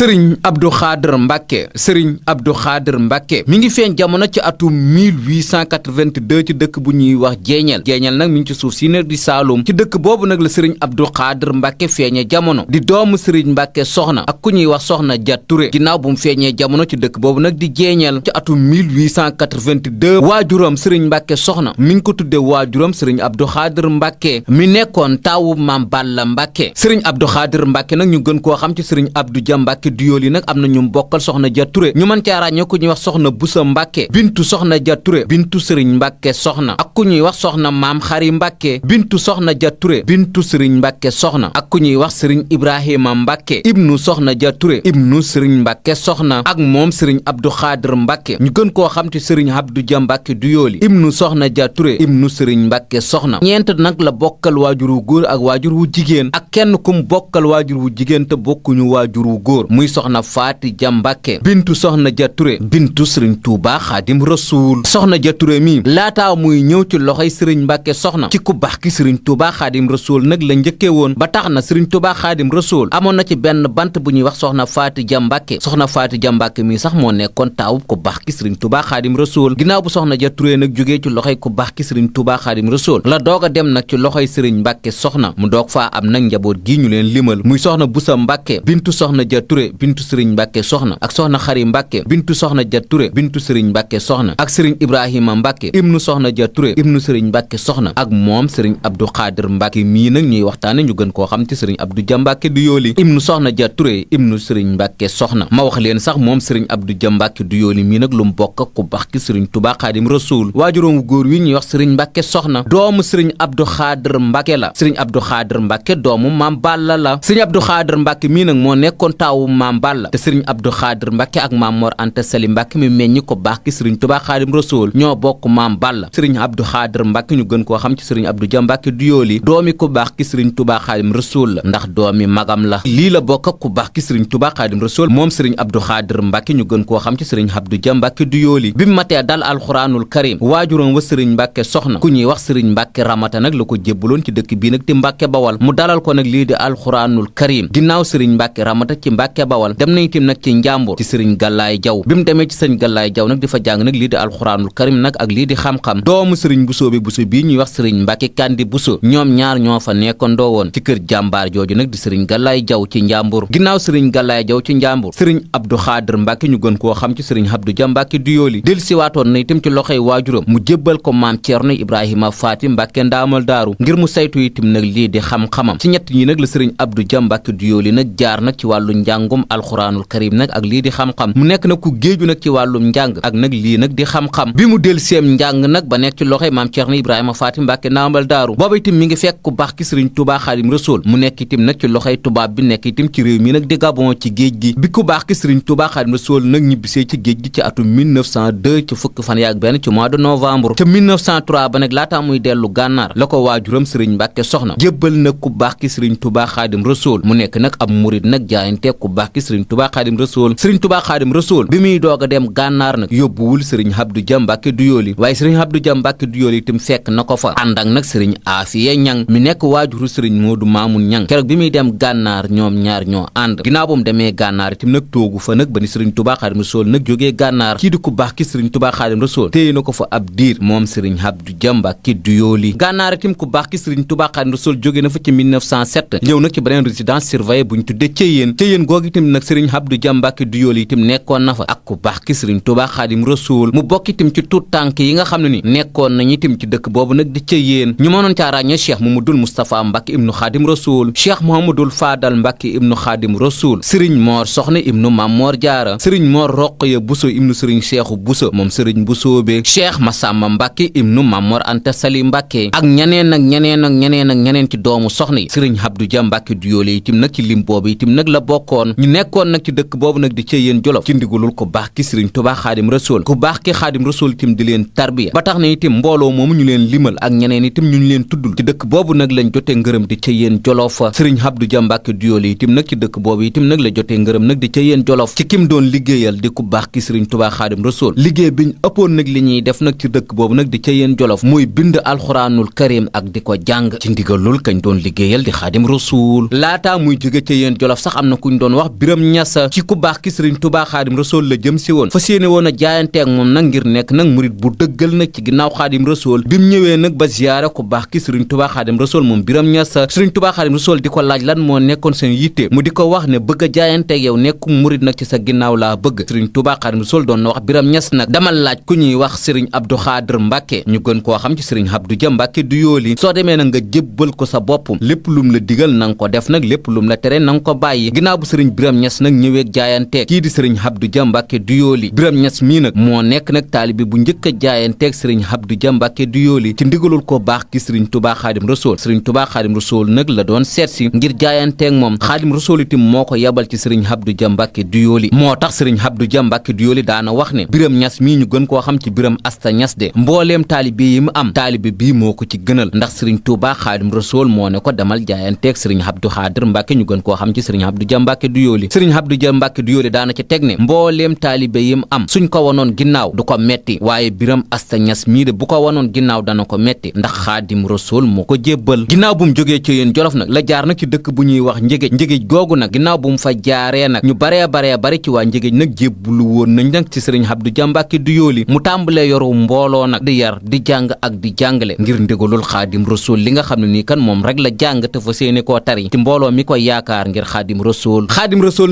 sëriñ Abdou Khadr Mbacke sëriñ Abdou Khadr Mbacke mi ngi feeñ jamono ci atum 1882 ci dëkk bu ñuy wax jeeñeel nag mi ngi ci suuf si nag di Saalum ci dëkk boobu nag la sëriñ Abdou Khadr Mbacke feeñe jamono di doomu sëriñ Mbacke soxna ak ku ñuy wax soxna Jat Touré ginnaaw bu mu feeñee jamono ci dëkk boobu nag di jeeñeel ci atum 1882 waajuram sëriñ Mbacke soxna mi ngi ko tudde waajuram sëriñ Abdou Khadr Mbacke mi nekkoon taawu Maam Balla Mbacke sëriñ Abdou Khadr Mbacke nag ñu gën koo xam ci sëriñ Abdou Dia Mbacke Duyooli nag am na ñu bokkal soxna Jat Touré ñu mën caa ràññee ku ñuy wax soxna Busa Mbacke bintu soxna Jat Touré bintu sëriñ Mbacke soxna ak ku ñuy wax soxna Maam Xari Mbacke bintu soxna Jat Touré bintu sëriñ Mbacke soxna ak ku ñuy wax sëriñ Ibrahima Mbacke ibnu soxna Jat Touré ibnu sëriñ Mbacke soxna ak moom sëriñ Abdou Khadr Mbacke ñu gën koo xam ci sëriñ Abdou Dia Mbacke Duyooli ibnu soxna Jat Touré ibnu sëriñ Mbacke soxna ñeent nag la bokkal waajur wu góor ak waajur wu jigéen ak kenn kum bokkal waajur wu jigéen te bokkuñu waajur wu góor muy soxna Faati Dia Mbacke bintu soxna Jat Touré bintu sëriñ Touba Xaadim Rasuul soxna Jat Touré mi laataa muy ñëw ci loxoy sëriñ Mbacke soxna ci ku baax ki sëriñ Touba Xaadim Rasuul nag la njëkkee woon ba tax na sëriñ Touba Xaadim Rasuul amoon na ci benn bant bu ñuy wax soxna Faati Dia Mbacke soxna Faati Dia Mbacke mi sax moo nekkoon taawub ku baax ki sëriñ Touba Xaadim Rasuul ginnaaw bu soxna Jat Touré nag jógee ci loxoy ku baax ki sëriñ Touba Xaadim Rasuul la doog a dem nag ci loxoy sëriñ Mbacke soxna mu doog faa am nag njaboot gi ñu leen limal muy soxna Busa Mbacke bintu soxna Jat Touré bintu sëriñ Mbacke soxna ak soxna Xari Mbacke bintu soxna Jat Touré bintu sëriñ Mbacke soxna ak sëriñ Ibrahima Mbacke ibnu soxna Jat Touré ibnu sëriñ Mbacke soxna ak moom sëriñ Abdou Khadr Mbacke mii nag ñuy waxtaane ñu gën koo xam ci sëriñ Abdou Dia Mbacke Duyooli ibnu soxna Jat Touré ibnu sëriñ Mbacke soxna ma wax leen sax moom sëriñ Abdou Dia Mbacke Duyooli mii nag lu mu bokk ak ku baax ki sëriñ Touba Xaadim Rasuul waajuróom wu góor wi ñuy wax sëriñ Mbacke soxna doomu sëriñ Abdou Khadr Mbacke la sëriñ Abdou Khadr Mbacke doomu Maam Balla la sëriñ Abdou Khadr Mbacke mii nag moo nekkoon taawu Maam Balla te sëriñ Abdou Khadr Mbacke ak Maam Mor Anta Sali Mbacke mi meññi ko baax ki sëriñ Touba Xaadim Rasuul ñoo bokk Maam Balla sëriñ Abdou Khadr Mbacke ñu gën koo xam ci sëriñ Abdou Dia Mbacke Duyooli doomi ku baax ki sëriñ Touba Xaadim Rasuul la ndax doomi magam la lii la bokk ak ku baax ki sëriñ Touba Xaadim Rasuul moom sëriñ Abdou Khadr Mbacke ñu gën koo xam ci sëriñ Abdou Dia Mbacke Duyooli bi mu matee dal alxuraanul karim waajuroom wa sëriñ Mbacke soxna ku ñuy wax sëriñ Mbacke Ramata nag la ko jébbaloon ci dëkk bii nag di Mbacke Bawal mu dalal ko nag lii di alxuraanul karim ginnaaw sëriñ Mbacke Ramata ci Mbacke Bawal dem nañ tim nag ci njàmbur ci sëriñ Gàllaay Jaw bi mu demee ci sëriñ Gàllaay Jaw nag di fa jàng nag lii di alxuraanul karim nag ak lii di xam-xam doomu sëriñ Buso bi Buso bii ñuy wax sëriñ Mbacke Kandi Buso ñoom ñaar ñoo fa nekkandoo woon ci kër jàmbaar jooju nag di sëriñ Gàllaay Jaw ci njàmbur ginnaaw sëriñ Gàllaay Jaw ci njàmbur sëriñ Abdou Khadr Mbacke ñu gën koo xam ci sëriñ Abdou Dia Mbacke Duyooli del siwaatoon na itam ci loxoy waajuram mu jébbal ko maam Ceerno Ibrahima Faati Mbacke Ndaamal Daaru ngir mu saytu itam nag lii di xam-xamam ci ñett ñi nag la sëriñ Abdou Dia Mbacke Duyooli nag jaar nag ci wàllu njàngum alxuraanul karim nag ak lii di xam-xam mu nekk nag ku géeju nag ci wàllum njàng ak nag lii nag di xam-xam bi mu del seem njàng nag ba nekk ci loxoy maam Ceerno Ibrahima Faati Mbacke Ndaamal Daaru booba itam mi ngi fekk ku baax ki sëriñ Touba Xaadim Rasuul mu nekk itam nag ci loxoy tubaab bi nekk itam ci réew mi nag di Gabon ci géej gi bi ku baax ki sëriñ Touba Xaadim Rasuul nag ñibbisee ci géej gi ci atum 1902 ci fukki fan yaak benn ci mois de novembre ca 1903 ba nag laataa muy dellu gànnaar la ko waajuram sëriñ Mbacke soxna jébbal nag ku baax ki sëriñ Touba Xaadim Rasuul mu nekk nag ab murid nag jaayante ku baax ki sëriñ Touba Xaadim Rasuul sëriñ Touba Xaadim Rasuul bi muy doog a dem gànnaar nag yóbbuwul sëriñ Abdou Dia Mbacke Duyooli waaye sëriñ Abdou Dia Mbacke Duyooli itam fekk na ko fa ànd ak nag sëriñ Afiye Ñang mi nekk waajuru sëriñ Moodu Maamun Ñang keroog bi muy dem gànnaar ñoom ñaar ñoo ànd ginnaaw bu mu demee gànnaar itam nag toogu fa nag ba ni sëriñ Touba Xaadim Rasuul nag jógee gànnaar kii di ku baax ki sëriñ Touba Xaadim Rasuul téye na ko fa ab diir moom sëriñ Abdou Dia Mbacke Duyooli gànnaar itam ku baax ki sëriñ Touba Xaadim Rasuul jóge na fa ci 1907 ñëw nag ci beneen résidence surveillée bu ñu tudde Ceyeen googu itam nag sëriñ Abdou Dia Mbacke Duyooli itam nekkoon na fa ak ku baax ki sëriñ Touba Xaadim Rasuul mu bokk itam ci tuut tànk yi nga xam ne ni nekkoon nañu itam ci dëkk boobu nag di Ceyeen ñu mënoon caa ràññee Cheikh Mamadul Moustapha Mbacke ibnu Xaadim Rasuul Cheikh Mouhamadul Fadal Mbacke ibnu Xaadim Rasuul sëriñ Moor Soxna ibnu Mam Moor Jaara sëriñ Moor Roqaya Buso ibnu sëriñ Cheikhu Buso moom sëriñ Buso be Cheikh Massamba Mbacke ibnu Mam Moor Anta Sali Mbacke ak ñeneen ci doomu soxna yi sëriñ Abdou Dia Mbacke Duyooli itam nag ci lim boobu itam nag la bokkoon ñu nekkoon nag ci dëkk boobu nag di Ceyeen Jolof ci ndigalul ku baax ki sëriñ Touba Xaadim Rasuul ku baax ki Xaadim Rasuul itam di leen tarbiya ba tax na itam mbooloo moomu ñu leen limal ak ñeneen itam ñu leen tuddul ci dëkk boobu nag lañ jotee ngërëm di Ceyeen Jolof sëriñ Abdou Dia Mbacke Duyooli itam nag ci dëkk boobu itam nag la jotee ngërëm nag di Ceyeen Jolof ci kim doon liggéeyal di ku baax ki sëriñ Touba Xaadim Rasuul liggéey biñ ëppoon nag li ñuy def nag ci dëkk boobu nag di Ceyeen Jolof mooy bind alxuraanul karim ak di ko jàng ci ndigalul kañ doon liggéeyal di Xaadim Rasuul laataa muy jóge Ceyeen Jolof sax am na kuñ doon wax Biram Ñas ci ku baax ki sëriñ Tuubaa Xaadim Rasuul la jëm si woon fas yéene woon a jaayanteeg moom nag ngir nekk nag murit bu dëggal nag ci ginnaaw Xaadim Rasuul bi mu ñëwee nag ba ziyaare ku baax ki sëriñ Tuubaa Xaadim Rasuul moom Biram Ñas sëriñ Tuubaa Xaadim Rasuul di ko laaj lan moo nekkoon seen yitte mu di ko wax ne bëgg a jaayanteeg yow nekku murit nag ci sa ginnaaw laa bëgg sëriñ Tuubaa Xaadim Rasuul doon na wax Biram Ñas nag damal laaj ku ñuy wax sëriñ Abdou Xaadir Mbàkke ñu gën koo xam ci sëriñ Abdou Ja Mbàkke du yooli soo demee nag nga jébbal ko sa bopp lépp lum la digal na nga ko def nag lépp lum la tere na nga ko bàyyi ginnaaw bu sëriñ Biram Ñas nag ñëwee jaayanteeg kii di sëriñ Abdou Ja Mbàkke du yooli Biram Ñas mii nag moo nekk nag taalibe bu njëkk a jaayanteeg sëriñ Abdou Ja Mbàkke du yooli ci ndigalul ko baax ki sëriñ Tuubaa Xaadim Rasuul sëriñ Tuubaa Xaadim Rasuul nag la doon seet si ngir jaayanteeg moom Xaadim Rasuul itam moo ko yebal ci sëriñ Abdou Ja Mbàkke du yooli moo tax sëriñ Abdou Ja Mbàkke du yooli daana wax ne Biram Ñas mii ñu gën koo xam ci Biram Asta Ñas de mbooleem taalibe yi mu am taalibe bii moo ko ci gënal ndax sëriñ Tuubaa Xaadim Rasuul moo ne ko demal jaayanteeg sëriñ Abdou Xaadir Mbàkke ñu gën koo xam ci sëriñ Abdou Ja Mbàkke du yooli sëriñ Abdou Ja Mbàkke du yooli daana ci teg ne mbooleem taalibe yi mu am suñ ko wanoon ginnaaw du ko metti waaye Biram Asta Ñas mii de bu ko wanoon ginnaaw dana ko metti ndax Xaadim Rasuul moo ko jébbal ginnaaw bu mu jógee ci yéen Jolof nag la jaar nag ci dëkk bu ñuy wax njëgéej googu nag ginnaaw bu mu fa jaaree nag ñu baree bari ci waa njëgéej nag jébbulu woon nañ nag ci sëriñ Abdou Ja Mbàkke du yooli mu tàmbalee yoru mbooloo nag di yar di jàng ak di jàngale ngir ndigalul Xaadim Rasuul li nga xam ne nii kan moom rek la jàng te fa séene koo tari ci mbooloo mi koy yaakaar ngir Xaadim Rasuul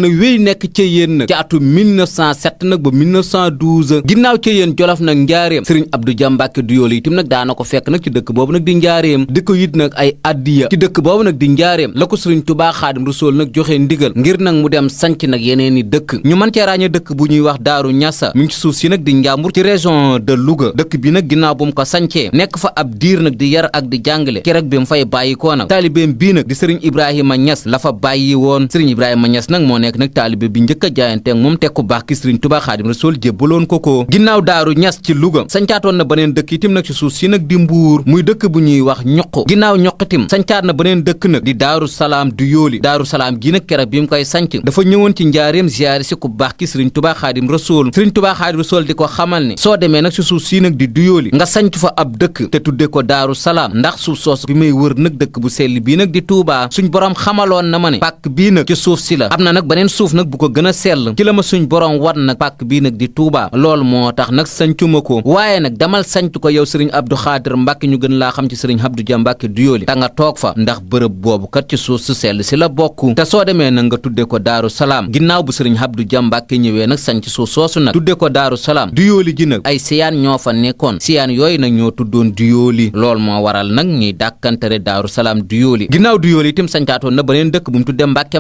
nag wéy nekk ci yéen nag ci atum 1907 nag ba 1912 ginnaaw ci yéen Jolof nag njaareem sëriñ Abdou Ja Mbàkke du yooli itam nag daana ko fekk nag ci dëkk boobu nag di njaareem di ko yit nag ay addiya ci dëkk boobu nag di njaareem la ko sëriñ Tuubaa Xaadim Rasuul nag joxe ndigal ngir nag mu dem sanc nag yeneen i dëkk ñu mën cee ràññee dëkk bu ñuy wax Daaru Ñasa mi ngi ci suuf si nag di Njàmbur ci région de Louga dëkk bi nag ginnaaw bu mu ko sancee nekk fa ab diir nag di yar ak di jàngale ci rek bi mu fay bàyyi koo nag taalibeem bii nag di sëriñ Ibrahima Ñas la fa bàyyi woon sëriñ Ibrahima Ñas nag moo nekk nag taalibe bi njëkk a jaayanteeg moom teg ku baax ki sëriñ Tuubaa Xaadim Rasuul jébbaloon ko ginnaaw Daaru Ñas ci Louga sancaatoon na beneen dëkk itam nag ci suuf si nag di Mbuur muy dëkk bu ñuy wax ñuq ginnaaw ñuq itam sancaat na beneen dëkk nag di Daaru Salaam du yooli Daaru Salaam gi nag keroog bi mu koy sanc dafa ñëwoon ci njaareem ziyaare si ku baax ki sëriñ Tuubaa Xaadim Rasuul sëriñ Tuubaa Xaadim Rasuul di ko xamal ne soo demee nag ci suuf si nag di du yooli nga sanc fa ab dëkk te tudde ko Daaru Salaam ndax suuf soosu bi may wër nag dëkk bu sell bii nag di Tuubaa suñ borom xamaloon na ma ne pàkk bii nag ci suuf si la am na nag beneen suuf nag bu ko gën a sell ci la ma suñ borom wan nag pàkk bii nag di Tuubaa loolu moo tax nag sancuma ko waaye nag damal sanc ko yow sëriñ Abdou Xaadir Mbàkke ñu gën laa xam ci sëriñ Abdou Ja Mbàkke du yooli ta nga toog fa ndax bërëb boobu kat ci suuf su sell si la bokk te soo demee nag nga tudde ko Daaru Salaam ginnaaw bu sëriñ Abdou Ja Mbàkke ñëwee nag sanc suuf soosu nag tudde ko Daaru Salaam du yooli ji nag ay siyaan ñoo fa nekkoon siyaan yooyu nag ñoo tuddoon du yooli loolu moo waral nag ñuy dàkkantere Daaru Salaam du yooli ginnaaw du yooli itam sancaatoon na beneen dëkk bu mu tudde Mbàkke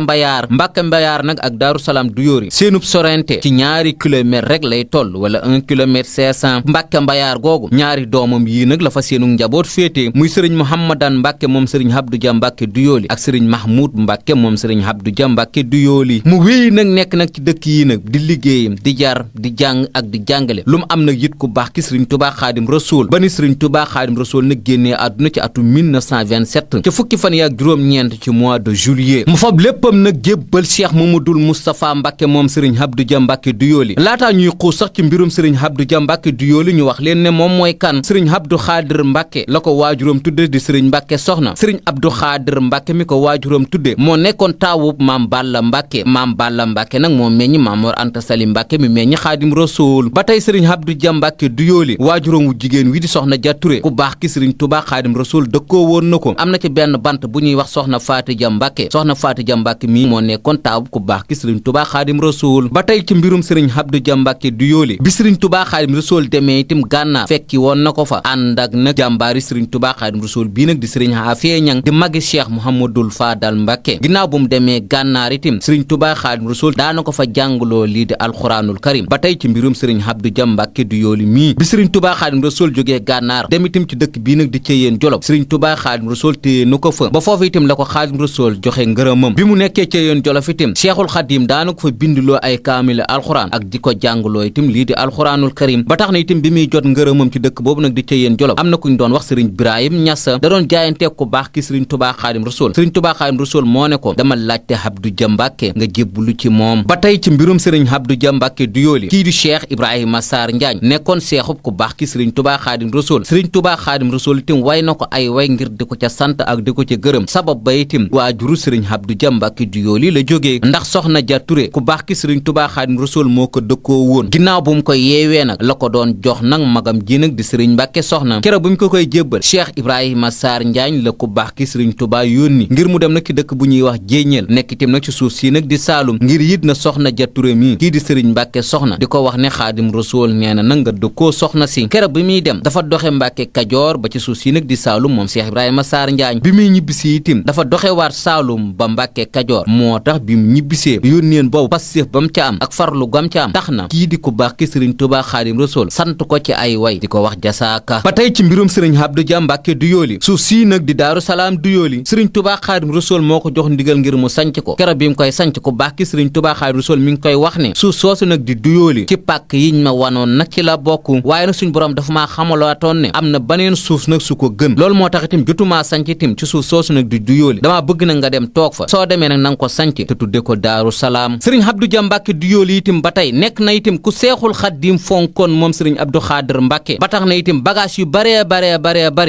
Mbayaar nag ak Daaru Salaam du yooli seenub sorente ci ñaari kilomètre rek lay toll wala 1 kilomètre 500 Mbàkke Mbayaar googu ñaari doomam yii nag la fa seenu njaboot féete muy sëriñ Mouhamadan Mbàkke moom sëriñ Abdou Ja Mbàkke du yooli ak sëriñ Mahmoud Mbàkke moom sëriñ Abdou Ja Mbàkke du yooli mu wéy nag nekk nag ci dëkk yi nag di liggéeyam di jar di jàng ak di jàngale lu mu am nag yit ku baax ki sëriñ Tuubaa Xaadim Rasuul ba ni sëriñ Tuubaa Xaadim Rasuul nag génnee àdduna ci atum 1927 ci fukki fan yaak juróom-ñeent ci mois de juillet mu fab léppam nag jébbal Cheikh Mamadul Moustapha Mbàkke moom sëriñ Abdou Ja Mbàkke du yooli laataa ñuy xuus sax ci mbirum sëriñ Abdou Ja Mbàkke du yooli ñu wax leen ne moom mooy kan sëriñ Abdou Xaadir Mbàkke la ko waajuram tudde di sëriñ Mbàkke soxna sëriñ Abdou Xaadir Mbàkke mi ko waajuram tudde moo nekkoon taawub maam Balla Mbàkke nag moo meññi Maam Mor Anta Sali Mbàkke mi meññi Xaadim Rasuul ba tey sëriñ Abdou Ja Mbàkke du yooli waajuram wu jigéen wi di soxna Ja Ture ku baax ki sëriñ Tuubaa Xaadim Rasuul dëkkoo woon na ko am na ci benn bant bu ñuy wax soxna Faati Ja Mbàkke soxna Faati Ja Mbàkke mi moo nekkoon taawub ku baax ki sëriñ Tuubaa Xaadim Rasuul ba tey ci mbirum sëriñ Abdou Ja Mbàkke du yooli bi sëriñ Tuubaa Xaadim Rasuul demee itam gànnaar fekki woon na ko fa ànd ak nag jàmbaari sëriñ Tuubaa Xaadim Rasuul bii nag di sëriñ Afee Ñang di magi Cheikh Mouhamadul Fadal Mbàkke ginnaaw bu mu demee gànnaar itam sëriñ Tuubaa Xaadim Rasuul daana ko fa jàngloo lii di alxuraanul karim ba tey ci mbirum sëriñ Abdou Ja Mbàkke du yooli mii bi sëriñ Tuubaa Xaadim Rasuul jógee gànnaar dem itam ci dëkk bii nag di Ceyeen Jolof sëriñ Tuubaa Xaadim Rasuul téye na ko fa ba foofu itam la ko Xaadim Rasuul joxe ngërëmam bi mu nekkee Ceyeen Jolof itam Cheikhul Xaadim daana ko fa bindloo ay kaamil alxuraan ak di ko jàngloo itam lii di alxuraanul karim ba tax na itam bi muy jot ngërëmam ci dëkk boobu nag di Ceyeen Jolof am na kuñ doon wax sëriñ Birahim Ñas da doon jaayanteeg ku baax ki sëriñ Tuubaa Xaadim Rasuul sëriñ Tuubaa Xaadim Rasuul moo ne ko dama laajte Abdou Ja Mbàkke nga jébbalu ci moom ba tey ci mbirum sëriñ Abdou Ja Mbàkke du yooli kii di Cheikh Ibrahima Sarr Njaañ nekkoon seexub ku baax ki sëriñ Tuubaa Xaadim Rasuul sëriñ Tuubaa Xaadim Rasuul itam way na ko ay way ngir di ko ca sant ak di ko ca gërëm sabab ba itam waajuru sëriñ Abdou Ja Mbàkke du yooli la jóge jógee ndax soxna ja Touré ku baax ki sëriñ Tuubaa Xaadim Rasuul moo ko dëkkoo woon ginnaaw bu mu ko yeewee nag la ko doon jox nag magam ji nag di sëriñ Mbàkke soxna keroog bu ñu ko koy jébbal Cheikh Ibrahima Sarr Njaañ la ku baax ki sëriñ Tuubaa yónni ngir mu dem nag ci dëkk bu ñuy wax jéeñeel nekk itam nag ci suuf si nag di Saalum ngir yit na soxna ja Touré mi kii di sëriñ Mbàkke soxna di ko wax ne Xaadim Rasuul nee na nag nga dëkkoo soxna si keroog bi muy dem dafa doxe Mbàkke Kajoor ba ci suuf si nag di Saalum moom Cheikh Ibrahima Sarr Njaañ bi muy ñibbisi itim dafa doxewaat Saalum ba Mbàkke Kajoor moo tax bi mu ñibbisee yónneen boobu passif ba mu ca am ak farlu gam ca am tax na kii di ku baax ki sëriñ Tuubaa Xaadim Rasuul sant ko ci ay way di ko wax jasaaka ba tey ci mbirum sëriñ Abdou Dia Mbàkke Duyooli suuf sii nag di Daaru Salaam Duyooli sëriñ Tuubaa Xaadim Rasuul moo ko jox ndigal ngir mu sanc ko keroog bi mu koy sanc ku baax ki sëriñ Tuubaa Xaadim Rasuul mi ngi koy wax ne suuf soosu nag di Duyooli ci pàkk yiñ ma wanoon nag ci la bokk waaye nag suñ borom dafa maa xamalaatoon ne am na baneen suuf nag su ko gën loolu moo tax itam jotumaa sanc itam ci suuf soosu nag di Duyooli damaa bëgg nag nga dem toog fa soo demee nag na nga ko sanc te tudde ko Daaru Salaam sëriñ Abdou Dia Mbàkke Duyooli itam ba tey nekk na itam ku seexul Xaadim fonkoon moom sëriñ Abdou Xaadir Mbàkke ba tax na itam bagage yu bari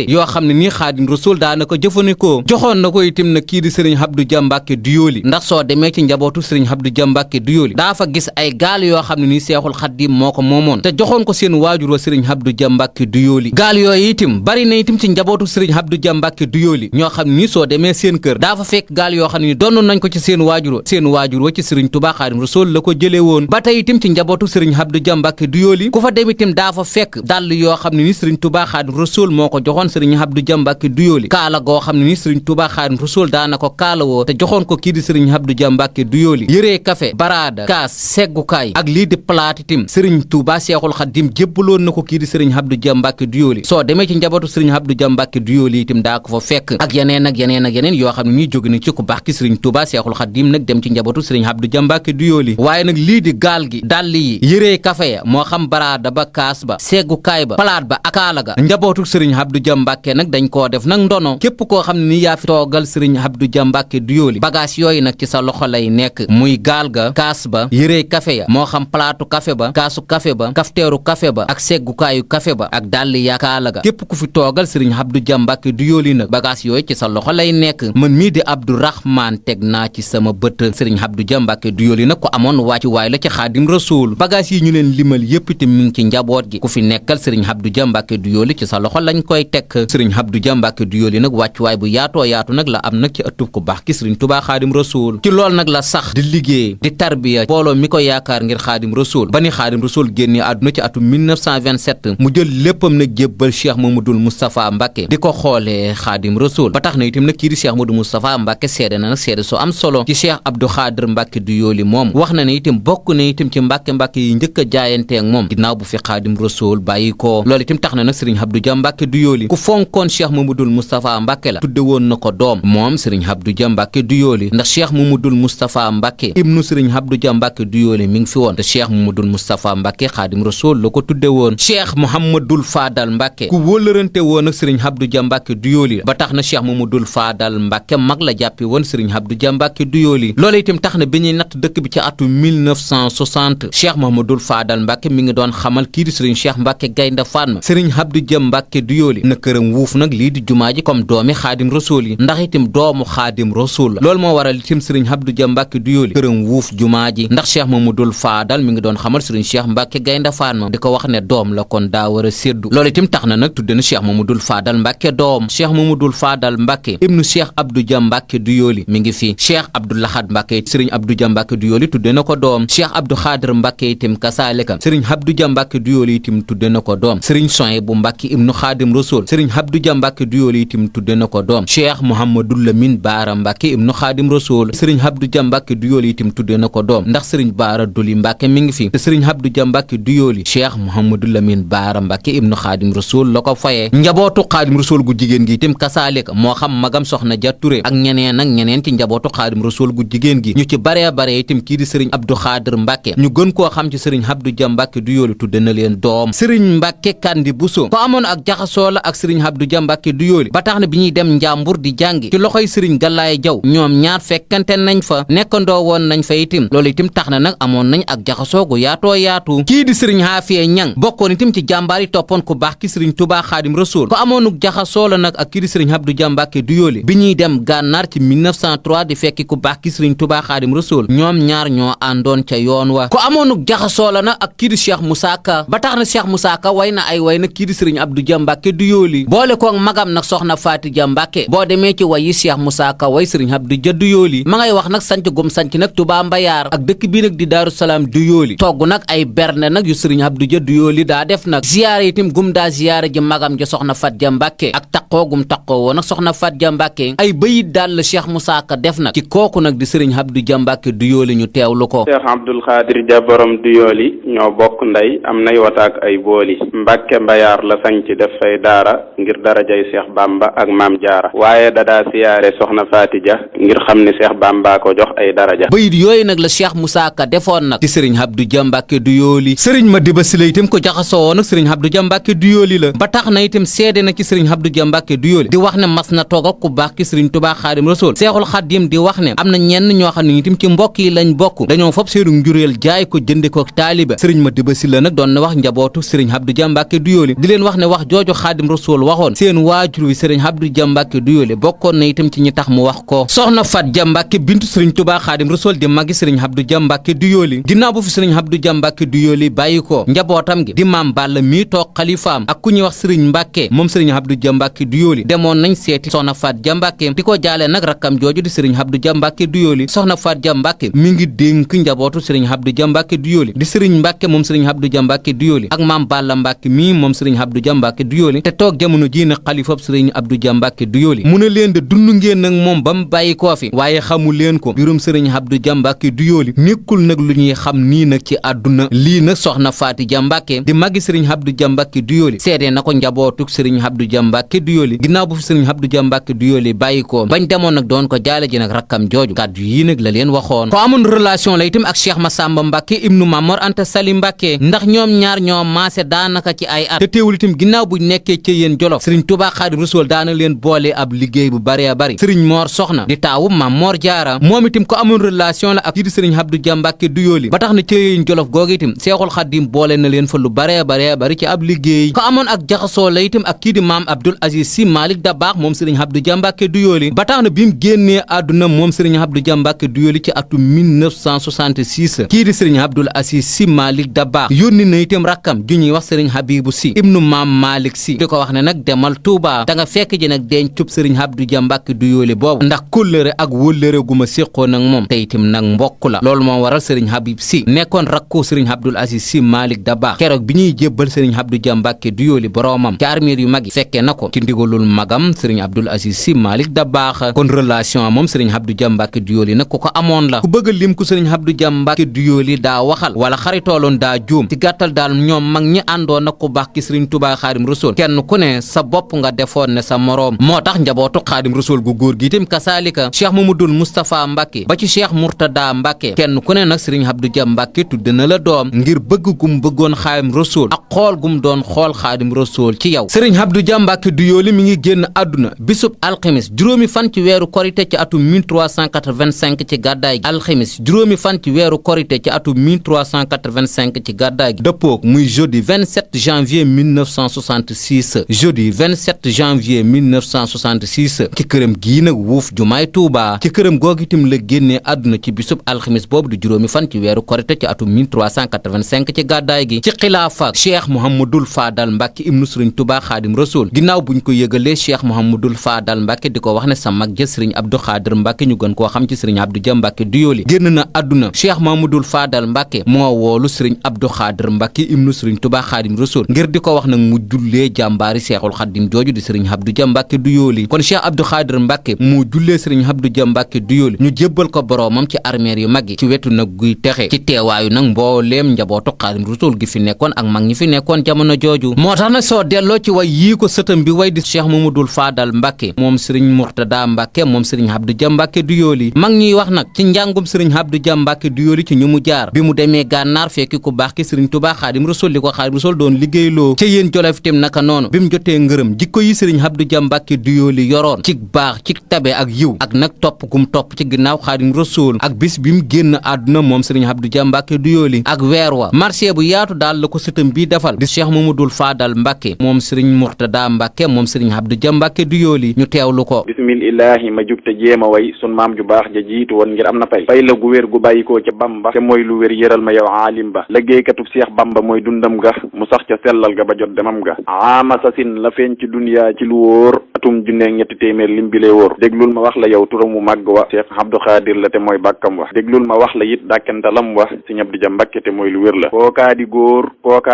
yoo xam ne nii Xaadim Rasuul daana ko jëfandikoo joxoon na ko itam nag kii di sëriñ Abdou Dia Mbàkke Duyooli ndax soo demee ci njabootu sëriñ Abdou Dia Mbàkke Duyooli daa fa gis ay gaal yoo xam ne nii seexul Xaadim moo ko moomoon te joxoon ko seen waajur wa sëriñ Abdou Dia Mbàkke Duyooli gaal yooyu itam bari na itam ci njabootu sëriñ Abdou Dia Mbàkke Duyooli ñoo xam ne nii soo demee seen kër daa fa fekk gaal yoo xam ne nii donn nañ ko ci seen waajur wa ci sëriñ Tuubaa Xaadim Rasuul la ko jëlee woon ba tey itam ci njabootu sëriñ Abdou Dia Mbàkke Duyooli ku fa dem itam daa fa fekk dàll yoo xam ne ni sëriñ Tuubaa Xaadim Rasuul moo ko joxoon sëriñ Abdou Dia Mbàkke Duyooli kaala goo xam ne ni sëriñ Tuubaa Xaadim Rasuul daana ko kaala woo te joxoon ko kii di sëriñ Abdou Dia Mbàkke Duyooli yëree kafe baraada kaas seggukaay ak lii di palaat itam sëriñ Tuubaa Seexul Xaadim jébbaloon na ko kii di sëriñ Abdou Dia Mbàkke Duyooli soo demee ci njabootu sëriñ Abdou Dia Mbàkke Duyooli itam daa ko fa fekk ak yeneen yoo xam ne nii jóge na ci ku baax ki sëriñ Tuubaa Seexul Xaadim nag dem ci njabootu sëriñ Abdou Dia Mbàkke Duyooli waaye nag lii di gaal gi dàll yi yëree kafe ya moo xam baraada ba kaas ba seggukaay ba palaat ba akaala ga njabootu sëriñ Abdou Dia Mbàkke nag dañ koo def nag ndono képp koo xam ne ni yaa fi toogal sëriñ Abdou Dia Mbàkke Duyooli bagage yooyu nag ci sa loxo lay nekk muy gaal ga kaas ba yëree kafe ya moo xam palaatu kafe ba kaasu kafe ba kafteeru kafe ba ak seggukaayu kafe ba ak dàll ya akaala ga képp ku fi toogal sëriñ Abdou Dia Mbàkke Duyooli nag bagage yooyu ci sa loxo lay nekk man mii di Abdourahmane teg naa ci sama bët sëriñ Abdou Dia Mbàkke Duyooli nag ko amoon wàcc waay la ci Xaadim Rasuul bagage yi ñu leen limal yépp itam mi ngi ci njaboot gi ku fi nekkal sëriñ Abdou Dia Mbàkke Duyooli ci sa loxo lañ koy tekk sëriñ Abdou Dia Mbàkke Duyooli nag wàccuwaay bu yaatoo yaatu nag la am nag ci ëttub ku baax ki sëriñ Tuubaa Xaadim Rasuul ci lool nag la sax di liggéey di tarbiya booloo mi ko yaakaar ngir Xaadim Rasuul ba ni Xaadim Rasuul génne àdduna ci atum 1927 mu jël léppam nag jébbal Cheikh Mamadou Moustapha Mbàkke di ko xoolee Xaadim Rasuul ba tax na itam nag kii di Cheikh Mamadou Moustapha Mbàkke seede na nag seede su am solo ci Cheikh Abdou Xaadir Mbàkke Duyooli moom wax na ne itam bokk na itam ci mbàkke yi njëkk a jaayanteeg moom ginnaaw bu fi Xaadim Rasuul bàyyi ko loolu itam tax na nag sëriñ Abdou Dia Mbàkke Duyooli ku fonkoon Cheikh Mamadou Moustapha Mbàkke la tudde woon na ko doom moom sëriñ Abdou Dia Mbàkke Duyooli ndax Cheikh Mamadou Moustapha Mbàkke ibnu sëriñ Abdou Dia Mbàkke Duyooli mi ngi fi woon te Cheikh Mamadou Moustapha Mbàkke Xaadim Rasuul la ko tudde woon Cheikh Mouhamadoul Fadal Mbàkke ku wóllërante woon ak sëriñ Abdou Dia Mbàkke Duyooli ba tax na Cheikh Mamadou Fadal Mbàkke mag la jàppi woon sëriñ Abdou Dia Mbàkke Duyooli loolu itam tax na bi ñuy natt dëkk bi ci atu 1960 Cheikh Mouhamadoul Fadal Mbàkke mi ngi doon xamal kii di sëriñ Cheikh Mbàkke Gaynde Fatma sëriñ Abdou Dia Mbàkke Duyooli na këram wuuf nag lii di jumaa ji comme doomi Xaadim Rasuul yi ndax itam doomu Xaadim Rasuul la loolu moo waral itam sëriñ Abdou Dia Mbàkke Duyooli këram wuuf jumaa ji ndax Cheikh Mouhamadoul Fadal mi ngi doon xamal sëriñ Cheikh Mbàkke Gaynde Fatma di ko wax ne doom la kon daa war a séddu loolu itam tax na nag tudde na Cheikh Mouhamadoul Fadal Mbàkke doom Cheikh Mouhamadoul Fadal Mbàkke ibnu Cheikh Abdou Dia Mbàkke Duyooli mi ngi fi Cheikh Abdou Lahad Mbàkke sëriñ Abdou Dia Mbàkke Duyooli tudde na ko doom Cheikh Abdou Xaadir Mbàkke itam kasaalika sëriñ Abdou Dia Mbàkke Duyooli itam tudde na ko doom sëriñ Sohaybu Mbàkke ibnu Xaadim Rasuul sëriñ Abdou Dia Mbàkke Duyooli itam tudde na ko doom Cheikh Mouhamadou Lamine Baara Mbàkke ibnu Xaadim Rasuul sëriñ Abdou Dia Mbàkke Duyooli itam tudde na ko doom ndax sëriñ Baara Doli Mbàkke mi ngi fi te sëriñ Abdou Dia Mbàkke Duyooli Cheikh Mouhamadou Lamine Baara Mbàkke ibnu Xaadim Rasuul la ko fayee njabootu Xaadim Rasuul gu jigéen gi itam kasaalika moo xam magam soxna Ja Ture ak ñeneen ci njabootu Xaadim Rasuul gu jigéen gi ñu ci bare itam kii di sëriñ Abdou Xaadir Mbàkke ñu gën koo xam ci sëriñ Abdou Dia Mbàkke Duyooli tudde na leen doom sëriñ Mbàkke Kandi Buso ko amoon ak jaxasoo la ak sëriñ Abdou Dia Mbàkke Duyooli ba tax na bi ñuy dem Njàmbur di jàngi ci loxoy sëriñ Galaay Jaw ñoom ñaar fekkante nañ fa nekkandoo woon nañ fa itam loolu itam tax na nag amoon nañ ak jaxasoo gu yaatoo yaatu kii di sëriñ Xaafiya Ñang bokkoon itam ci jàmbaar yi toppoon ku baax ki sëriñ Tuubaa Xaadim Rasuul ko amoonuk jaxasoo la nag ak kii di sëriñ Abdou Dia Mbàkke Duyooli bi ñuy dem Gànnaar ci 1903 di fekki ku baax ki sëriñ Tuubaa Xaadim Rasuul ñoom ñaar ñoo àndoon ca yoon wa ko amoonuk jaxasoo la na ak kii di Cheikh Moussa Ka ba tax na Cheikh Moussa Ka way na ay way na kii di sëriñ Abdou Dia Mbàkke du yooli boole koog magam nag soxna Faati Dia Mbàkke boo demee ci way yi Cheikh Moussa Ka way sëriñ Abdou Dia du yooli ma ngay wax nag sanc gum sanc nag Touba Mbayaar ak dëkk bii nag di Daaru Salaam du yooli togg nag ay berne nag yu sëriñ Abdou Dia du yooli daa def nag ziyaare itam gum daa ziyaare ji magam ja soxna Faat Dia Mbàkke ak taqoo gum taqoo woon nag soxna Faat Dia Mbàkke ay bayit daal la Cheikh Moussa Ka def nag ci kooku nag di sëriñ Abdou Dia Mbàkke du yooli ñu teewlu ko. Cheikh Abdoul Khadir Dia borom du yooli ñoo bokk ndey am nay wataak ay booli Mbàkke Mbayaar la sañc def fay daara ngir darajay Cheikh Bamba ak Maam Jaara waaye dadaa siyaare soxna Faati Dia ngir xam ne Cheikh Bamba ko jox ay daraja. bayit yooyu nag la Cheikh Moussa Ka defoon nag ci sëriñ Abdou Dia Mbàkke du yooli sëriñ Madiba Sylla itam ko jaxasoo woon nag sëriñ Abdou Dia Mbàkke du yooli la ba tax na itam seede na ci sëriñ Abdou Dia Mbàkke du yooli di wax ne mas na toog ak ku baax ki sëriñ Tuubaa Xaadim Rasuul Seexul Xaadim di wax ne am na ñenn ñoo xam ne itam ci mbokk yi lañ bokk dañoo fop seenu njureel jaay ko jënde ko taaliba sëriñ Madiba Sylla nag doon na wax njabootu sëriñ Abdou Dia Mbàkke du yooli di leen wax ne wax jooju Xaadim Rasuul waxoon seen waajur wi sëriñ Abdou Dia Mbàkke du yooli bokkoon na itam ci ñi tax mu wax ko soxna Faat Dia Mbàkke bintu sëriñ Tuubaa Xaadim Rasuul di magi sëriñ Abdou Dia Mbàkke du yooli ginnaaw bu fi sëriñ Abdou Dia Mbàkke du yooli bàyyi ko njabootam gi di maam Balla mii toog xalifaam ak ku ñuy wax sëriñ Mbàkke moom sëriñ Abdou Dia Mbàkke du yooli demoon nañ seeti soxna Faat Dia Mbàkke di ko jaale nag rakkam jooju di sëriñ Abdou Dia Mbàkke du yooli soxna Faat Dia Mbàkke mi ngi dénk njabootu sëriñ Abdou Dia Mbàkke du yooli di sëriñ Mbàkke moom sëriñ Abdou Dia Mbàkke du yooli ak maam Balla Mbàkke mii moom sëriñ Abdou Dia Mbàkke du yooli te toog jamono ji nag xalifab sëriñ Abdou Dia Mbàkke du yooli mu ne leen de dund ngeen nag moom ba mu bàyyi koo fi waaye xamu leen ko mbirum sëriñ Abdou Dia Mbàkke du yooli nekkul nag lu ñuy xam nii nag ci àdduna lii nag soxna Faati Dia Mbàkke di magi sëriñ Abdou Dia Mbàkke du yooli seede na ko njabootuk sëriñ Abdou Dia Mbàkke du yooli ginnaaw bu fi sëriñ Abdou Dia Mbàkke du yooli bàyyi ko bañ demoon nag doon ko jaale ji nag rakkam jooju kàddu yii nag la leen waxoon ko amoon relation la itam ak Cheikh Massamba Mbàkke ibnu Mamor Anta Sali Mbàkke ndax ñoom ñaar ñoo maase daanaka ci ay at te teewul itam ginnaaw buñ nekkee ci yéen Jolof sëriñ Tuubaa Xaadim Rasuul daana leen boole ab liggéey bu bare bari sëriñ Moor Soxna di taawu Maam Moor Jaara moom itam ko amoon relation la ak kii di sëriñ Abdou Dia Mbàkke du yooli ba tax na ci yéen Jolof googu itam Seexul Xaadim boole na leen fa lu bare bari ci ab liggéey ko amoon ak jaxasoo la itam ak kii di maam Abdoul Aziz Sy Malick Dabakh moom sëriñ Abdou Dia Mbàkke du yooli ba tax na bi mu génnee àdduna moom sëriñ Abdou Dia Mbàkke du yooli ci atum 1966 kii di sëriñ Abdoul Aziz Sy Malick Dabakh yónni na itam rakkam ju ñuy wax sëriñ Habibou Sy ibnu maam Malick Sy di ko wax ne nag demal Touba da nga fekk ji nag dencub sëriñ Abdou Dia Mbàkke du yooli boobu ndax kóllëre ak wóllëre gu ma séqoon ak moom te itam nag mbokk la loolu moo waral sëriñ Habib Sy nekkoon rakku sëriñ Abdoul Aziz Sy Malick Dabakh keroog bi ñuy jébbal sëriñ Abdou Dia Mbàkke du yooli boroomam ci armeer yu mag yi fekkee na ko ci ndigalul magam sëriñ Abdoul Aziz Sy Malick Dabakh kon relation moom sëriñ Abdou Dia Mbàkke du yooli nag ku ko amoon la ku bëgg a lim ku sëriñ Abdou Dia Mbàkke du yooli daa waxal wala xaritooloon daa juum ci gàttal daal ñoom mag ñi àndoon nag ku baax ki sëriñ Tuubaa Xaadim Rasuul kenn ku ne sa bopp nga defoon ne sa moroom moo tax njabootu Xaadim Rasuul gu góor gi itam kasaalika Cheikh Mamadul Moustapha Mbàkke ba ci Cheikh Mourtada Mbàkke kenn ku ne nag sëriñ Abdou Dia Mbàkke tudd na la doom ngir bëgg gum bëggoon Xaadim Rasuul ak xool gum doon xool Xaadim Rasuul ci yow sëriñ Abdou Dia Mbàkke du yooli mi ngi génn àdduna bisub alxemes juróomi fan ci weeru korite ci atum 1385 ci gàddaay gi alxemes juróomi fan ci weeru korite ci atum 1385 ci gàddaay gi dëppook muy jeudi 27 janvier 1966 jeudi 27 janvier 1966 ci këram gii nag wuuf jumaay Tuuba ci këram googu itam la génnee àdduna ci bisub alxemes boobu di juróomi fan ci weeru korite ci atum 1385 ci gàddaay gi ci xilaafa Cheikh Mouhamadul Fadal Mbàkke ibnu Sëriñ Tuuba Xaadim Rasuul ginnaaw buñ ko yëgalee Cheikh Mouhamadul Fadal Mbàkke di ko wax ne sa mag ja Sëriñ Abdou Xaadir Mbàkke ñu gën koo xam ci Sëriñ Abdou Dia Mbàkke du yooli génn na àdduna Cheikh Mouhamadul Fadal Mbàkke moo woolu Sëriñ Abdou Xaadir Mbàkke ibnu Sëriñ Tuuba Xaadim Rasuul ngir di ko wax nag mu jullee jàmbaari Seexul Xaadim jooju di Sëriñ Abdou Dia Mbàkke du yooli kon Cheikh Abdou Xaadir Mbàkke mu jullee Sëriñ Abdou Dia Mbàkke du yooli ñu jébbal ko boroomam ci armeer yu mag yi ci wetu nag guy texe ci teewaayu nag mbooleem njabootu Xaadim Rasuul gi fi nekkoon ak mag ñi fi nekkoon jamono jooju moo tax nag soo delloo ci way yii ko sëtam bi way di Cheikh Mamadul Fadal Mbàkke moom Sëriñ Mourtada Mbàkke moom Sëriñ Abdou Dia Mbàkke du yooli mag ñuy wax nag ci njàngum Sëriñ Abdou Dia Mbàkke du yooli ci ñu mu jaar bi mu demee gànnaar fekki ku baax ki Sëriñ Tuubaa Xaadim Rasuul li ko Xaadim Rasuul doon liggéeyloo ca yéen Jolof itam naka noonu bi mu jotee ngërëm jikko yi Sëriñ Abdou Dia Mbàkke du yooli yoroon ci baax ci tabe ak yiw ak nag topp gum topp ci ginnaaw Xaadim Rasuul ak bis bi mu génn àdduna moom Sëriñ Abdou Dia Mbàkke du yooli ak weer wa marché bu yaatu daal la ko sëtam bii defal di Cheikh Mamadul Fadal Mbàkke moom Sëriñ Mourtada Mbàkke moom Sëriñ Abdou Dia Mbàkke du yooli ñu teewlu ko bismillahi ma jug te jéema way sun maam ju baax ja jiitu woon ngir am na pay la gu wér gu bàyyikoo ca Bamba te mooy lu wér yëral ma yow aalim ba liggéeykatub Seex Bamba mooy dundam ga mu sax ca sellal ga ba jot demam ga ama sasin la feeñ ci duniyaa ci lu wóor atum junneeg ñetti téeméer lim bi lay wóor déglul ma wax la yow turam mu màgg wa Seex Abdu Xaadir la te mooy bàkkam wa déglul ma wax la it dàkkantalam wa Sëriñ Abdu Ja Mbàkke te mooy lu wér la kookaa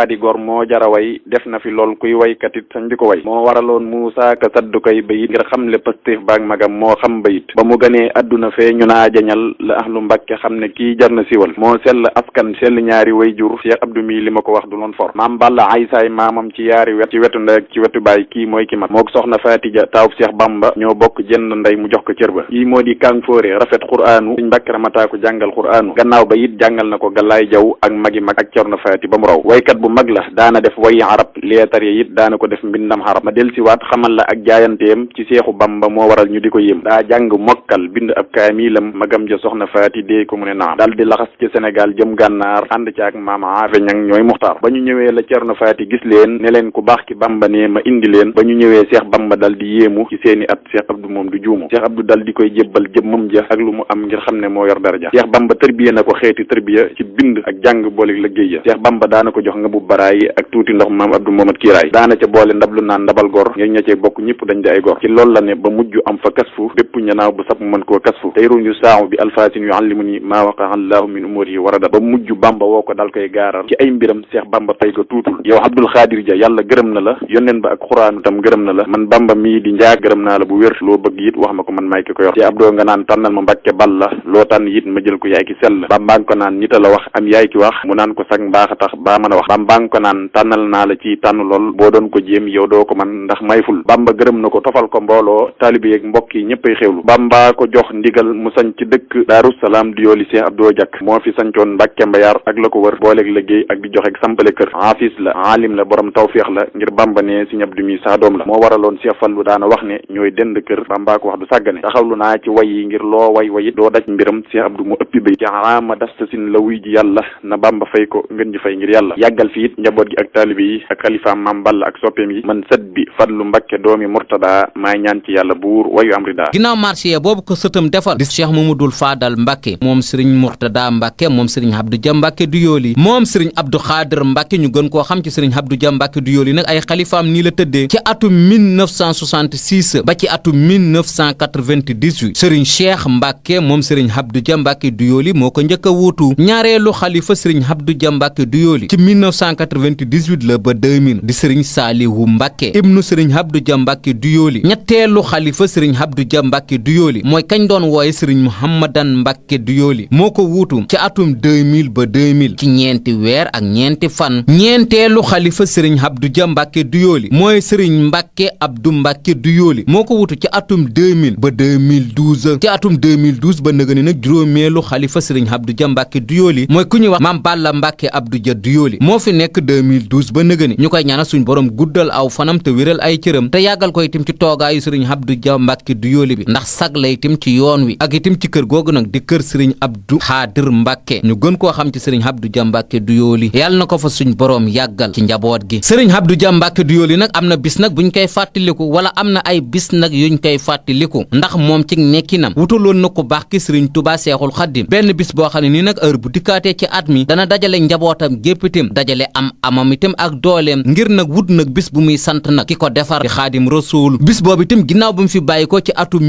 di góor moo jara way def na fi lool kuy waykatit sañ di ko way moo waraloon Muusaa ka saddu koy bayit ngir xam le pastéef baag magam moo xam bayit ba mu ganee adduna fee ñu naa jañal la ahlu Mbàkke xam ne kii jar na siwal moo sell askan sell ñaari way jur Seex Abdu mi li ma ko wax du loon for maam Balla Aysaay maamam ci yaari wet ci wetu ndey ak ci wetu baay kii mooy ki mag mook soxna Faatija taawub Seex Bamba ñoo bokk jenn ndey mu jox ko cër ba kii moo di kàng fóore rafet quraanu Sëriñ Mbàkke Ramata ko jàngal quraanu gannaaw ba it jàngal na ko Galaay Jaw ak magi mag ak Cerno Faati ba mu raw waykat bu mag la daana def wayi arab leetar yi it daana ko def mbindam xarab ma del si waat xamal la ak jaayanteem ci Seexu Bamba moo waral ñu di ko yéem daa jàng mokkal bind ab kaamilam magam ja soxna Faati dee ko mu ne naam dal di laxas ci Sénégal jëm gànnaar ànd ci ak maam Aafe Ñang ñooy muxtaar ba ñu ñëwee la Cerno Faati gis leen ne leen ku baax ki Bamba ne ma indi leen ba ñu ñëwee Seex Bamba dal di yéemu ci seeni at Seex Abdu moom du juumu Seex Abdu dal di koy jébbal jëmmam ja ak lu mu am ngir xam ne moo yor daraja Seex Bamba tërbiya na ko xeeti tërbiya ci bind ak jàng boole liggéey ya Seex Bamba daana ko jox nga bu baraay ak tuuti ndox maam Abdu Mamat kiiraay daana ca boole ndab lu naan ndabal gor ngir ña cee bokk ñëpp dañ di ay gor ci loolu la ne ba mujj am fa kasfu bépp ñanaaw bu sab mu mën koo kasfu tayruñu saahu bi alfaasin yuallimuni maa waqa allahu min umurihi warada ba mujj Bamba woo ko dal koy gaaral ci ay mbiram Seex Bamba fay ko tuutul yow Abdul Xaadir Ja yàlla gërëm na la yónneen ba ak xuraanu tam gërëm na la man Bamba mii di njaag gërëm naa la bu wér loo bëgg it wax ma ko man may ki ko yor ci Abdoo nga naan tànnal ma Mbàkke bal la loo tànn it ma jël ko yaay ki sell Bamba ko naan nita la wax am yaay ki wax mu naan ko sag mbaax a tax baa mën a wax Bamba ko naan tànnal naa la ci tànn lool boo doon ko jéem yow doo ko man ndax mayful Bamba gërëm na ko tofal ko mbooloo taalibe yeeg mbokk yi ñëppay xewlu Bamba ko jox ndigal mu sañ ci dëkk Daaru Salaam di yooli Seex Abdoo Jak moo fi sañcoon Mbàkke Mbayaar ak la ko wër booleeg liggéey ak di joxe sampale kër hafiis la aalim la borom tawféex la ngir Bamba ne Sëriñ Abdu mi saa doom la moo waraloon Seex Fallu daana wax ne ñooy dend kër Bamba ko wax du sàggane taxawlu naa ci way yi ngir loo way wayit doo daj mbiram Seex Abdu mu ëppi bay ci ama dastasin la wuy ji yàlla na Bamba fay ko ngeen ji fay ngir yàlla yàggal fi it njaboot gi ak taalibe yi ak xalifaam Maam Balla ak soppeem yi man sët bi Fallu Mbàkke doomi Murtada maa ñaan ci yàlla buur wayu am rida ginnaaw marché boobu ko sëtam defal di Cheikh Mamadul Faadal Mbàkke moom Sëriñ Murtada Mbàkke moom Sëriñ Abdu Ja Mbàkke du yooli moom Sëriñ Abdu Xaadir Mbàkke ñu gën koo xam ci Sëriñ Abdu Ja Mbàkke du yooli nag ay xalifaam nii la tëddee ci atum 1966 ba ci atum 1998 Sëriñ Cheikh Mbàkke moom Sëriñ Abdu Ja Mbàkke du yooli moo ko njëkk a wuutu ñaareelu xalifa Sëriñ Abdu Ja Mbàkke du yooli ci 1998 la ba 2000 di Sëriñ Saalihu Mbàkke ibnu Sëriñ Abdu Ja Mbàkke du yooli ñetteelu xalifa Sëriñ Abdu Ja Mbàkke du yooli mooy kañ doon wooye Sëriñ Muhammadan Mbàkke du yooli moo ko wuutu ci atum 2000 ba 2000 ci ñeenti weer ak ñeenti fan ñeenteelu xalifa Sëriñ Abdu Ja Mbàkke du yooli mooy Sëriñ Mbàkke Abdu Mbàkke du yooli moo ko wuutu ci atum 2000 ba 2012 ci atum 2012 ba nëgëni nag juróomeelu xalifa Sëriñ Abdu Ja Mbàkke du yooli mooy ku ñuy wax Maam Balla Mbàkke Abdu Ja du yooli moo fi nekk 2012 ba nëgëni ñu koy ñaanal suñ borom guddal aw fanam te wéral ay cëram te yàggal ko itam ci toogaayu Sëriñ Abdu Ja Mbàkke du yooli bi ndax sag la itam ci yoon wi ak itam ci kër googu nag di kër Sëriñ Abdu Xaadir Mbàkke ñu gën koo xam ci Sëriñ Abdu Ja Mbàkke du yooli yàlla na ko fa suñ borom yàggal ci njaboot gi Sëriñ Abdu Ja Mbàkke du yooli nag am na bis nag buñ koy fàttaliku wala am na ay bis nag yuñ koy fàttaliku ndax moom ci nekkinam wutaloon na ko baax ki Sëriñ Tuubaa Seexul Xaddim benn bis boo xam ne nii nag heure bu dikkaatee ci at mi dana dajale njabootam gépp itam dajale amam itam ak dooleem ngir nag wut nag bis bu muy sant nag ki ko defar di Xaadim Rasuul bis boobu itam ginnaaw bu mu fi bàyyi ko ci atum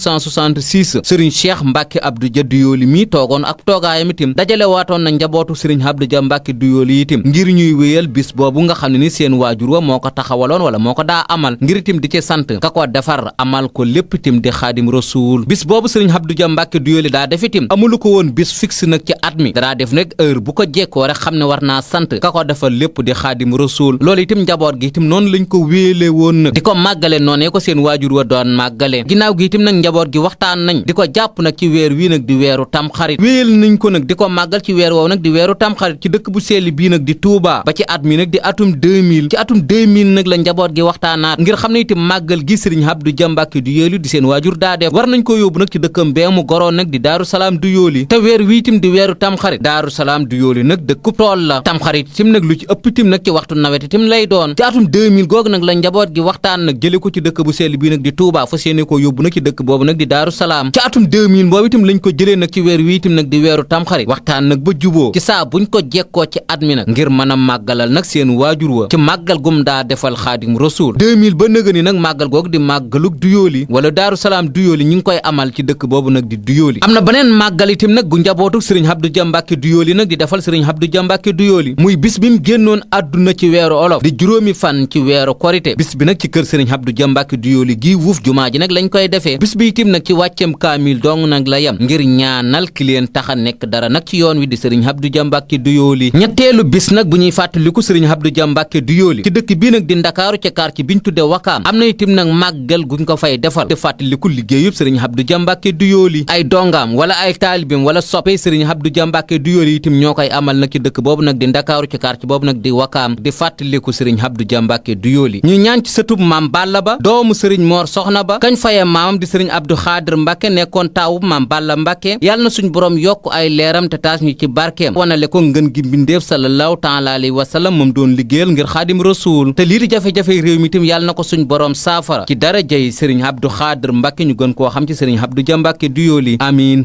1966 Sëriñ Cheikh Mbàkke Abdu Ja du yooli mi toogoon ak toogaayam itam dajale waatoon na njabootu Sëriñ Abdu Ja Mbàkke du yooli itam ngir ñuy wéyal bis boobu nga xam ne ni seen waajur wa moo ko taxawaloon wala moo ko daa amal ngir itam di ci sant ka ko defar amal ko lépp itam di Xaadim Rasuul bis boobu Sëriñ Abdu Ja Mbàkke du yooli daa def itam amulu ko woon bis fixe nag ci at mi danaa def nag heure bu ko jekkoo rek xam ne war naa sant ka ko defal lépp di Xaadim Rasuul loolu itam njaboot gi itam noonu lañ ko wéele woon nag di ko màggale noonee ko seen waajur wa doon màggale ginnaaw gi itam nag njaboot gi waxtaan nañ di ko jàpp nag ci weer wii nag di weeru tamxarit wéel nañ ko nag di ko màggal ci weer woow nag di weeru tamxarit ci dëkk bu selli bii nag di Tuubaa ba ci at mi nag di atum 2000 ci atum 2000 nag la njaboot gi waxtaanaat ngir xam ne itam màggal gi sëriñ Abdou Dia Mbàkke du yooli di seen waajur daa def war nañ ko yóbbu nag ci dëkkam bee mu goroon nag di Daaru Salaam du yooli te weer wi itam di weeru tamxarit Daaru Salaam du yooli nag dëkku tool la tamxarit itam nag lu ci ëpp itam nag ci waxtu nawet itam lay doon ci atum 2000 googu nag la njaboot gi waxtaan nag jële ko ci dëkk bu sell bii nag di Touba fa séene ko yóbbu nag ci dëkk boobu nag di Daaru Salaam ci atum 2000 boobu itam lañ ko jëlee nag ci weer wi itam nag di weeru tamxarit waxtaan nag ba juboo ci saa buñ ko jekkoo ci at mi nag ngir mën a màggalal nag seen waajur wa ci màggal gum daa defal Xaadim Rasuul 2000 ba nëgëni nag màggal googu di màggalug du yooli wala Daaru Salaam du yooli ñi ngi koy amal ci dëkk boobu nag di du yooli am na beneen màggal itam nag gu njabootuk sëriñ Abdou Dia Mbàkke du yooli nag di defal sëriñ Abdou Dia Mbàkke du yooli muy bis bi mu génnoon àdduna ci weeru olof di juróomi fan ci weeru korite bis bi nag ci kër sëriñ Abdou Dia Mbàkke du yooli gii wuuf jumaa ji nag lañ koy defee bis bi itam nag ci wàccem kaamil dong nag la yem ngir ñaanal ki leen taxa nekk dara nag ci yoon wi di sëriñ Abdou Dia Mbàkke du yooli ñetteelu bis nag bu ñuy fàttaliku sëriñ Abdou Dia Mbàkke du yooli ci dëkk bii nag di Ndakaaru ca quartier biñ tudde Wakaam am na itam nag màggal guñ ko fay defal te fàttaliku liggéeyub sëriñ Abdou Dia Mbàkke du yooli ay dongaam wala ay taalibim wala soppey sëriñ Abdou Dia Mbàkke du yooli itam ñoo koy amal nag ci dëkk boobu nag di Ndakaaru ci quartier boobu nag di Wakaam di fàttaliku sëriñ Abdou Dia Mbàkke du yooli ñu ñaan ci sëtub maam Balla ba doomu sëriñ Moor Soxna ba kañ faye maamam di sëriñ Abdou Xaadir Mbàkke nekkoon taawub maam Balla Mbàkke yàlla na suñ borom yokk ay leeram te taas ñu ci barkeem wanale ko ngën gi mbindeef sallallahu taala alayhi wa sallam moom doon liggéeyal ngir Xaadim Rasuul te lii di jafe-jafe réew mi itam yàlla na ko suñ borom saafara ci darajay sëriñ Abdou Xaadir Mbàkke ñu gën koo xam ci sëriñ Abdou Dia Mbàkke du yooli amiin